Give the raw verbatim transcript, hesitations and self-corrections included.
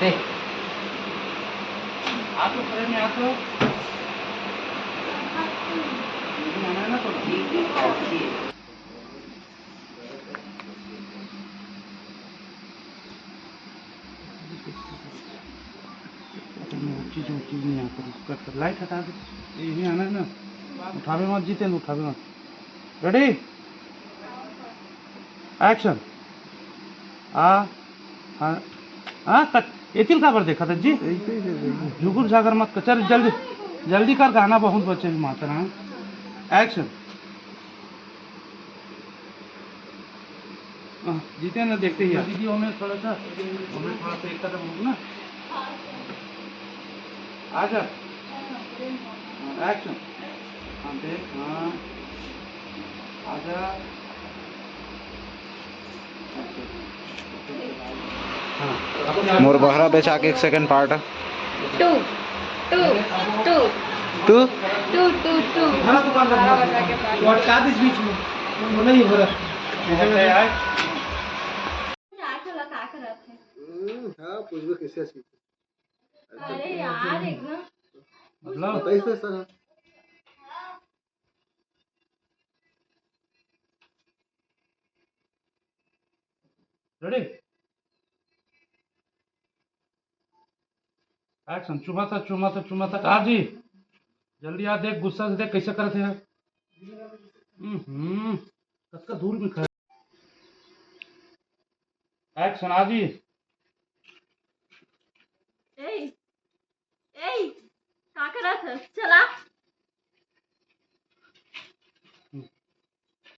आप लोग फ्रेम में आ तो। ये आना है ना थोड़ा। चीज वो चीज नहीं आता, कट कर लाइट हटा दे। ये भी आना है ना। उठावे मत जीते, उठावे मत। Ready, action. आ, हाँ, हाँ, कट। एतिल काबर देखा था जी? झुकुर झाकर मत कर, चल जल्दी, जल्दी कर, गाना बहुत बचे हैं माता राम। एक्शन। हाँ, जीते ना देखते ही। दीदी, हमें थोड़ा सा, हमें थोड़ा सा एक कदम रुक ना। आजा। हाँ, एक्शन। हाँ, देख, हाँ। आजा। मोर बहरा बेचा के एक second part. Two, two, two. Two? Two, two, two. हाँ, दुकान पर बारह बजा के पार्ट। वो अटका दीजिए बीच में। वो नहीं हो रहा। का चला, का करत है? हम्म, हाँ, पूछबो कैसे सीखे? अरे यार, एक ना। मतलब? बताइए सर। रेडी? एक्शन। चुमा था, चुमा था, चुमा था। आ जी, जल्दी आ, देख, गुस्सा से देख, कैसे करत है। हम्म, कतका दूर में खड़ा। एक्शन। आ जी,